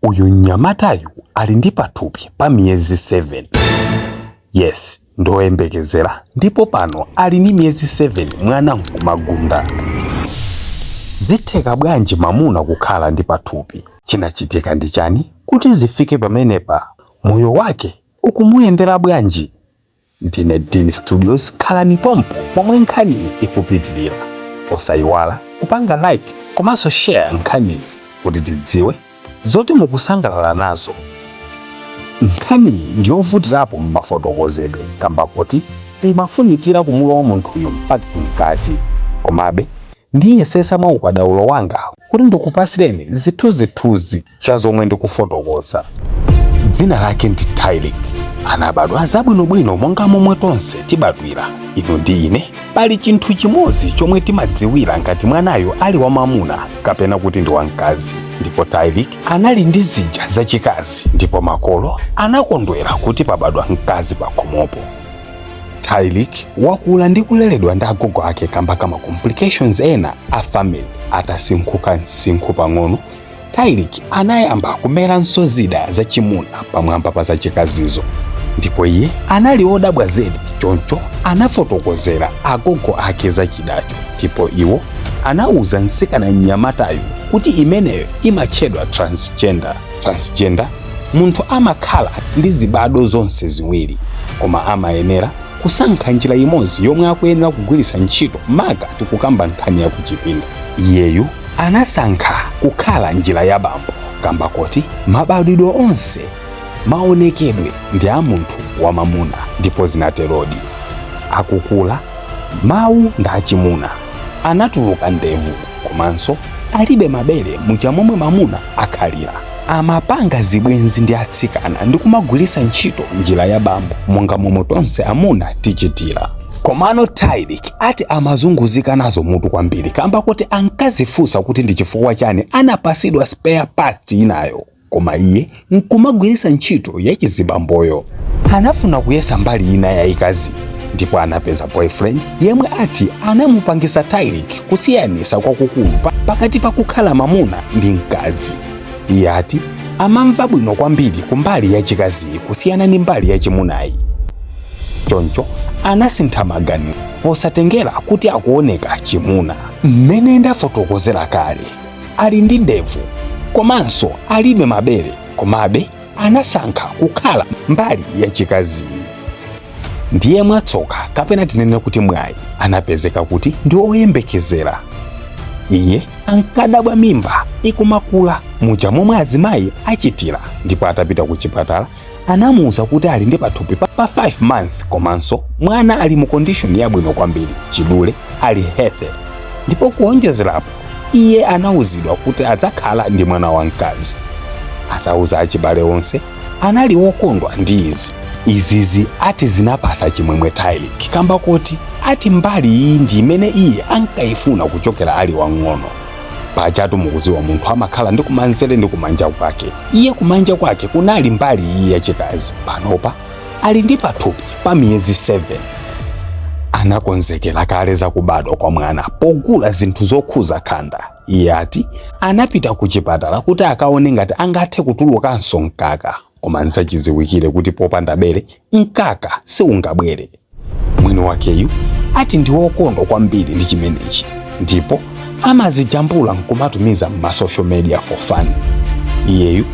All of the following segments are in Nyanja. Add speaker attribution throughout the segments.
Speaker 1: Uyu mnyamatayu ali ndi pathupi pa miyezi 7. Yes, ndoyembekezera ndipo pano ali ndi miyezi 7, mwana nkumagunda. Zitheka bwanji mamuna kukhala ndi pathupi? Chinachitika ndi chani kuti zifike pamenepa? Moyo wake ukumuyendera bwanji? Ndine Dean Studios, khalani pompo pomwe nkhani ikupitirira. Osayiwala kupanga like komanso share nkhanizi kuti tidziwe zoti mukusangalala nazo. Nkhaniyi ndiyovutirapo m'mafotokozedwe kamba kuti imafunikira kumulowa munthuyu mpaka mkati, komabe ndiyesesa mwa ukadaulo wanga kuti ndikupasireni zithunzithunzi cha zomwe ndikufotokoza. Dzina lake ndi Tylik. Anabadwa zabwinobwino monga momwe tonse tibadwira, inu ndi ine. Pali chinthu chimodzi chomwe timadziwira ngati mwanayo ali wamwamuna kapena kuti ndi wamkazi, ndipo Tylik anali ndi zija zachikazi ndipo makolo anakondwera kuti pabadwa mkazi pakhomopo. Tylik wakula ndi kuleredwa ndi agogo ake kamba ka ma complications ena a family. Atasinkhuka msinkhu pang'ono, Tylik anayamba kumeranso zida zachimuna pamwamba pa zachikazizo, ndipo iye anali odabwa zedi. Choncho anafotokozera agogo ake zachidacho, ndipo iwo anauza mtsikana mnyamatayu kuti imeneyo imatchedwa transgender. Transgender, munthu amakhala ndi zibado zonse ziwiri, koma amayenera kusankha njira imodzi yomwe akuyenera kugwiritsa ntchito, maka tikukamba nkhani ya kuchipinda. Iyeyu anasankha kukhala njira ya bambo kamba koti mabadwidwe onse, maonekedwe ndi a munthu wamamuna, ndipo zinaterodi. Akukula, mawu ndi achimuna, anatuluka ndevu, komanso alibe mabere muja momwe mamuna akhalira. Amapanga zibwenzi ndi atsikana ndi kumagwiritsa ntchito njira ya bambo monga momwe tonse amuna tichitira. Komano Tylik ati amazunguzika nazo mutu kwambiri kamba kuti ankazifunsa kuti ndi chifukwa chani anapasidwa spare part inayo koma iye nkumagwiritsa ntchito yachizibamboyo. Anafuna kuyesa mbali ina yayikazi ndipo anapeza boyfriend yemwe ati anamupangisa Tylik kusiyanisa kwakukulu pakati pa kukhala mamuna ndi mkazi. Iye ati amamva bwino kwambiri kumbali yachikaziyi kusiyana ndi mbali yachimunayi, choncho anasintha maganizo posatengera kuti akuoneka chimuna. Mmene ndafotokozera kale, ali ndi ndevu komanso alibe mabere, komabe anasankha kukhala mbali yachikaziyi. Ndiye mwatsoka, kapena tinene kuti mwayi, anapezeka kuti ndi oyembekezera. Iye ankadabwa mimba ikumakula muja momwe azimayi achitira, ndipo atapita ku chipatala anamuwuza kuti ali ndi pathupi pa 5 month, komanso mwana ali mu condition yabwino kwambiri, chidule ali healthy, ndipo kuonjezerapo iye anawuzidwa kuti adzakhala ndi mwana wamkazi. Atauza achibale onse, anali wokondwa ndi izi. Izizi ati zinapasa chimwemwe Tylik kamba kuti ati mbali iyi ndi imene iye ankayifuna kuchokera ali wang'ono. Pajatu mukuziwa, munthu amakhala ndi kumanzere ndi kumanja kwake. Iye kumanja kwake kunali mbali iyi yachikazi. Panopa ali ndi pathupi pa miyezi 7. Anakonzekera kale zakubadwa kwa mwana pogula zinthu zokhuza khanda. Iye ati anapita ku chipatala kuti akaone ngati angathe kutulukanso mkaka, koma nzachidziwikire kuti popanda bere mkaka siungabwere. Mwini wakeyu ati ndi wokondwa kwambiri ndi chimenechi ndipo amazijambula nkumatumiza m'ma social media for fun. Iyeyu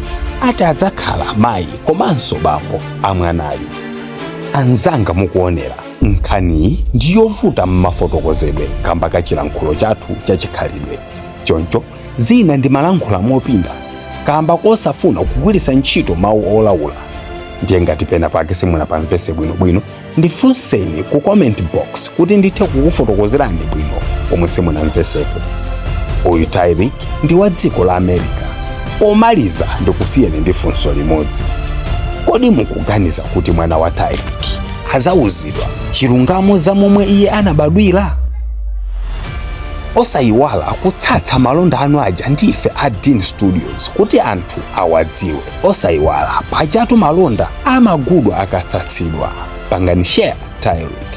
Speaker 1: ati adzakhala mayi komanso bambo amwanayu. Anzanga mukuonera, nkhaniyi ndiyovuta m'mafotokozedwe kamba ka chilankhulo chathu chachikhalidwe, choncho zina ndimalankhula mopinda kamba kosafuna kugwiritsa ntchito mawu olawula. Ndiye ngati pena pake simunapamvese bwinobwino, ndifunseni ku comment box kuti ndithe kukufotokozerani bwino pomwe simunamvesepo. Uyu Tylik ndi wa dziko la America. Pomaliza ndikusiyeni ndi funso limodzi: kodi mukuganiza kuti mwana wa Tylik azawuzidwa chilungamo za momwe iye anabadwira? Osayiwala kutsatsa malonda anu aja ndife a Dean Studios kuti anthu awadziwe. Osayiwala, pajatu malonda amagudwa akatsatsidwa. Pangani share Tylik.